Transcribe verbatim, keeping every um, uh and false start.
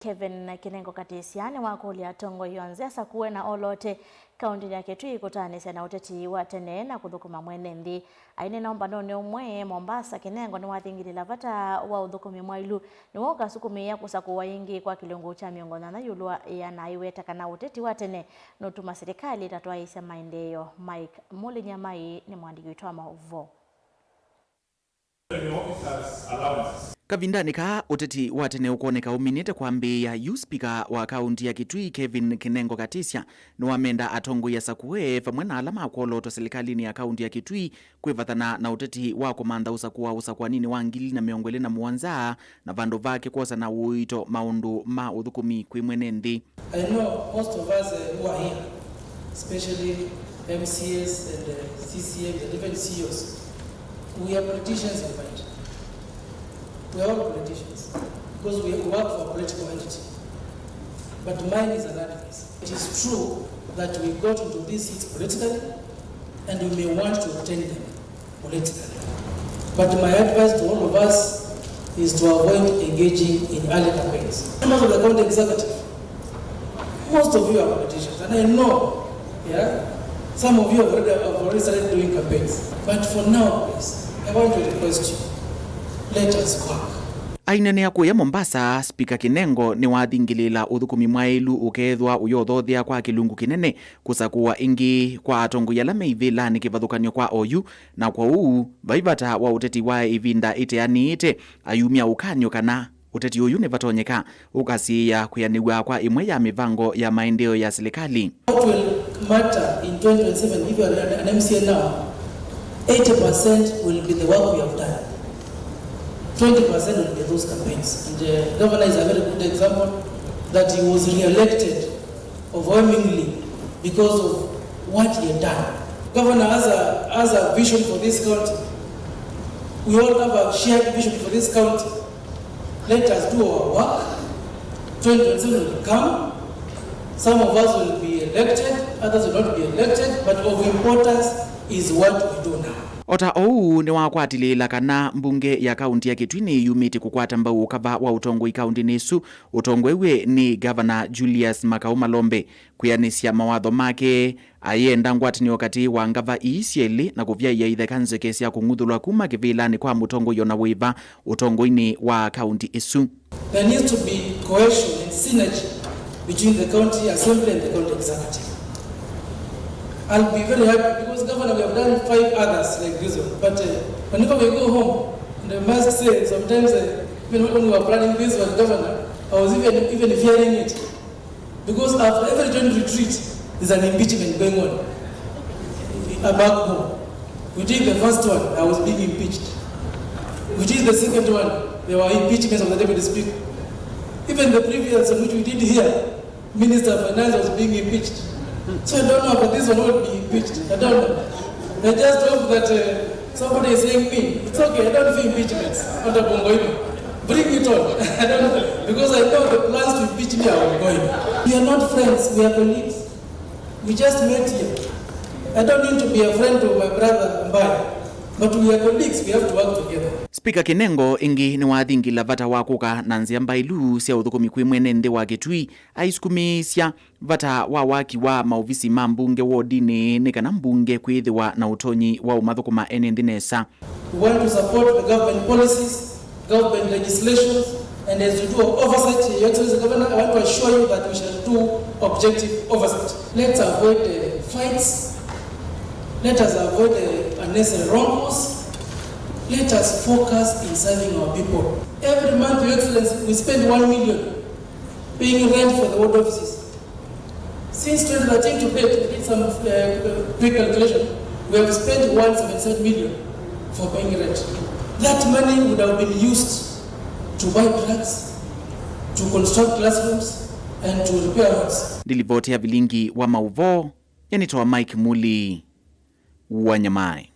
Kevin Kinengo Katisya nĩwakũlya atongoi onthe asakũe na olote kaũntĩnĩ ya Kitui kũtaanĩsya na ũteti wa tene na kũthũkũma mwene nthĩ. Aineena ũmbanonĩ ũmwe Mombasa, Kinengo nĩwathingilĩla vata wa ũthũkũmi mwaĩlu nĩw'o ũkasukumĩĩa kũsakũwa ĩngĩ kwa kĩlungu kya mĩongo nyanya ĩũlũ wa ĩana, aiweta kana ũteti wa tene nũtuma silikalĩ ĩtatwaĩĩsya maendeeo. Mike Mũlĩnyamai nĩ mũandĩki witũ wa maũvoo. Kavindanĩ kaa, ũteti wa tene ũkwoneka ũminĩte kwambĩĩa. Yu spika wa kaũnti ya Kitui, Kevin Kinengo Katisya, nĩwamenda atongoi asakũe vamwe na ala makwolotwa silikalĩnĩ ya kaũnti ya Kitui kwĩvathana na ũteti wa kũmantha ũsakũa ũsakũaninĩ wa ngili na mĩongo ĩlĩ na mũonza, na vandũ vake kwosa na ũito maũndũ ma ũthũkũmi kwĩ mwene nthĩ. I know most of us, uh, who are here, especially M C As and, uh, C C Ms and even C E Os, we are politicians in mind. We are all politicians because we work for a political entity. But mine is an advice. It is true that we got into these seats politically and we may want to obtain them politically. But my advice to all of us is to avoid engaging in early campaigns. Members of the county executive, most of you are politicians, and I know, yeah, some of you have already, have already started doing campaigns. But for now, please, I want to request you, let us work. Aineenea kũya Mombasa, Spika Kinengo nĩwathingĩlĩĩla ũthũkũmi mwaĩlu ũkeethĩwa ũyothothea kwa kĩlungu kĩnene kũsakũwa ĩngĩ kwa atongoi ala me ivĩlanĩ kĩvathũkany'o kwa oyu, na kwoou vai vata wa ũteti wa ĩvinda ĩteanĩĩte. Ayumya ũkany'o kana ũteti ũyu nĩvatonyeka ũkasiĩĩa kwĩanĩw'a kwa ĩmwe ya mĩvango ya maendeeo ya silikalĩ. What will matter in twenty twenty-seven, if you are an, an M C A now, eighty percent will be the work we have done. Twenty percent will be those campaigns. And, uh, governor is a very good example that he was re-elected overwhelmingly because of what he had done. Governor has a, has a vision for this county. We all have a shared vision for this county. Let us do our work. Twenty twenty-seven will come. Some of us will be elected, others will not be elected, but of importance is what we do now. O ta ũu, nĩwakwatĩlĩĩla kana mbunge ya kaũnti ya Kitui nĩyumĩtye kũkwata mbau ũkava wa ũtongoi kaũntinĩ ĩsu, ũtongoew'e nĩ Gavana Julius Makau Malombe. Kwĩanĩsya mawatho make, ayenda ngwatanĩo katĩ wa ngava ii syelĩ na kũvyaĩa itheka nzeke sya kũng'uthũlwa kuma kĩvĩlanĩ kwa mũtongoi o na wĩva ũtongoinĩ wa kaũnti ĩsu. There needs to be cohesion and synergy between the county assembly and the county executive. I'll be very happy because, Governor, we have done five others like this one. But, uh, whenever we go home, and I must say, sometimes, uh, even when we were planning this one, Governor, I was even, even fearing it. Because after every joint retreat, there's an impeachment going on. Uh, back home. We did the first one, I was being impeached. We did the second one, there were impeachments of the deputy speaker. Even the previous one, which we did here, Minister of Finance was being impeached. So I don't know about this one will be impeached. I don't know. I just hope that, uh, somebody is saying me. It's okay, I don't fear impeachments. Hata bongo hivyo. Bring it on. I don't know. Because I know the plans to impeach me are ongoing. We are not friends, we are colleagues. We just met here. I don't need to be a friend to my brother Mbai, but we are colleagues, we have to work together. Spika Kinengo ĩngĩ nĩwathingĩla vata wa kũka na nzĩa mbaĩlu sya ũthũkũmi kwĩ mwene nthĩ wa Kitui, aisukumĩĩsya vata wa waki wa maovisi ma mbunge wodinĩ nĩ kana mbunge kwĩthĩwa na ũtonyi wa ũmathũkũma ene nthĩ nesa. We want to support the government policies, government legislations, and as you do our oversight, Your Excellency Governor, I want to assure you that we shall do objective oversight. Let's avoid, uh, fights. Let us avoid, uh, unnecessary wrongfalls. Let us focus in serving our people. Every month, Your Excellency, we spend one million paying rent for the ward offices. Since twenty thirteen to date, we did some, uh, quick calculation. We have spent one seventy-seven million for paying rent. That money would have been used to buy drugs, to construct classrooms, and to repair roads. Ndilivoti ya vilingi wa maũvoo, nĩnĩtawa Mike Muli wa Nyamai.